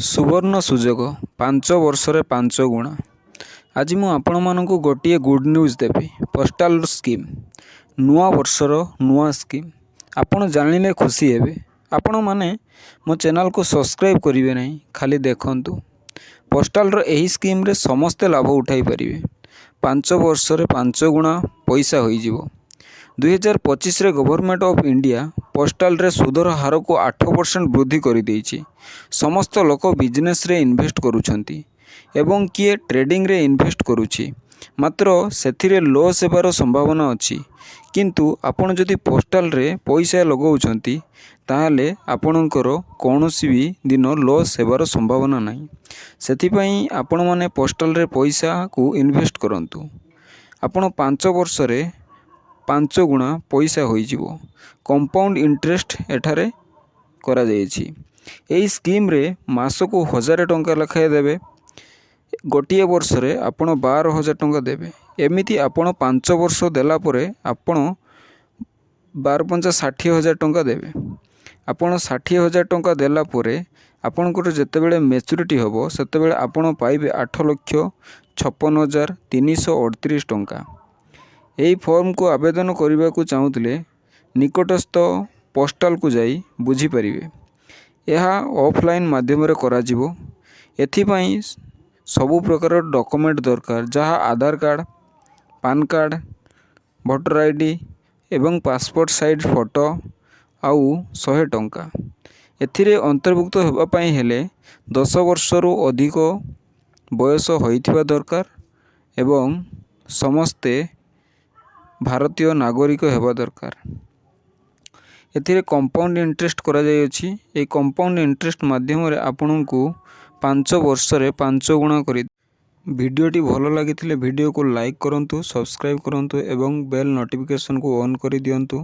ସୁବର୍ଣ୍ଣ ସୁଯୋଗ, 5 ବର୍ଷରେ 5 ଗୁଣା। ଆଜି ମୁଁ ଆପଣମାନଙ୍କୁ ଗୋଟିଏ ଗୁଡ଼୍ ନ୍ୟୁଜ୍ ଦେବି। ପୋଷ୍ଟାଲ ସ୍କିମ୍, ନୂଆ ବର୍ଷର ନୂଆ ସ୍କିମ୍, ଆପଣ ଜାଣିଲେ ଖୁସି ହେବେ। ଆପଣମାନେ ମୋ ଚ୍ୟାନେଲକୁ ସବସ୍କ୍ରାଇବ୍ କରିବେ ନାହିଁ, ଖାଲି ଦେଖନ୍ତୁ। ପୋଷ୍ଟାଲର ଏହି ସ୍କିମ୍ରେ ସମସ୍ତେ ଲାଭ ଉଠାଇ ପାରିବେ। 5 ବର୍ଷରେ 5 ଗୁଣା ପଇସା ହୋଇଯିବ। 2025ରେ ଗଭର୍ଣ୍ଣମେଣ୍ଟ ଅଫ୍ ଇଣ୍ଡିଆ ପୋଷ୍ଟାଲରେ ସୁଧର ହାରକୁ 8% ବୃଦ୍ଧି କରିଦେଇଛି। ସମସ୍ତ ଲୋକ ବିଜନେସରେ ଇନଭେଷ୍ଟ କରୁଛନ୍ତି ଏବଂ କିଏ ଟ୍ରେଡ଼ିଂରେ ଇନଭେଷ୍ଟ କରୁଛି। ମାତ୍ର ସେଥିରେ ଲସ୍ ହେବାର ସମ୍ଭାବନା ଅଛି। କିନ୍ତୁ ଆପଣ ଯଦି ପୋଷ୍ଟାଲରେ ପଇସା ଲଗାଉଛନ୍ତି, ତାହେଲେ ଆପଣଙ୍କର କୌଣସି ବି ଦିନ ଲସ୍ ହେବାର ସମ୍ଭାବନା ନାହିଁ। ସେଥିପାଇଁ ଆପଣମାନେ ପୋଷ୍ଟାଲରେ ପଇସାକୁ ଇନଭେଷ୍ଟ କରନ୍ତୁ। ଆପଣ 5 ବର୍ଷରେ 5 ଗୁଣା ପଇସା ହୋଇଯିବ। କମ୍ପାଉଣ୍ଡ ଇଣ୍ଟରେଷ୍ଟ ଏଠାରେ କରାଯାଇଛି। ଏହି ସ୍କିମ୍ରେ ମାସକୁ 1000 ଟଙ୍କା ଲେଖାଏଁ ଦେବେ। ଗୋଟିଏ ବର୍ଷରେ ଆପଣ 12,000 ଟଙ୍କା ଦେବେ। ଏମିତି ଆପଣ 5 ବର୍ଷ ଦେଲା ପରେ ଆପଣ ବାର ପଞ୍ଚା 60,000 ଟଙ୍କା ଦେବେ। ଆପଣ 60,000 ଟଙ୍କା ଦେଲା ପରେ ଆପଣଙ୍କର ଯେତେବେଳେ ମେଚୁରିଟି ହେବ, ସେତେବେଳେ ଆପଣ ପାଇବେ 8,56,338 ଟଙ୍କା। ଏହି ଫର୍ମକୁ ଆବେଦନ କରିବାକୁ ଚାହୁଁଥିଲେ ନିକଟସ୍ଥ ପୋଷ୍ଟାଲକୁ ଯାଇ ବୁଝିପାରିବେ। ଏହା ଅଫଲାଇନ୍ ମାଧ୍ୟମରେ କରାଯିବ। ଏଥିପାଇଁ ସବୁ ପ୍ରକାର ଡକୁମେଣ୍ଟ ଦରକାର, ଯାହା Aadhaar card, PAN card, voter ID ଏବଂ ପାସପୋର୍ଟ ସାଇଜ୍ ଫଟୋ ଆଉ 100 ଟଙ୍କା। ଏଥିରେ ଅନ୍ତର୍ଭୁକ୍ତ ହେବା ପାଇଁ ହେଲେ 10 ବର୍ଷରୁ ଅଧିକ ବୟସ ହୋଇଥିବା ଦରକାର ଏବଂ ସମସ୍ତେ ଭାରତୀୟ ନାଗରିକ ହେବା ଦରକାର। ଏଥିରେ କମ୍ପାଉଣ୍ଡ ଇଣ୍ଟରେଷ୍ଟ କରାଯାଇଅଛି। ଏହି କମ୍ପାଉଣ୍ଡ ଇଣ୍ଟରେଷ୍ଟ ମାଧ୍ୟମରେ ଆପଣଙ୍କୁ 5 ବର୍ଷରେ 5 ଗୁଣା କରି। ଭିଡ଼ିଓଟି ଭଲ ଲାଗିଥିଲେ ଭିଡ଼ିଓକୁ ଲାଇକ୍ କରନ୍ତୁ, ସବସ୍କ୍ରାଇବ୍ କରନ୍ତୁ ଏବଂ ବେଲ୍ ନୋଟିଫିକେସନ୍କୁ ଅନ୍ କରିଦିଅନ୍ତୁ।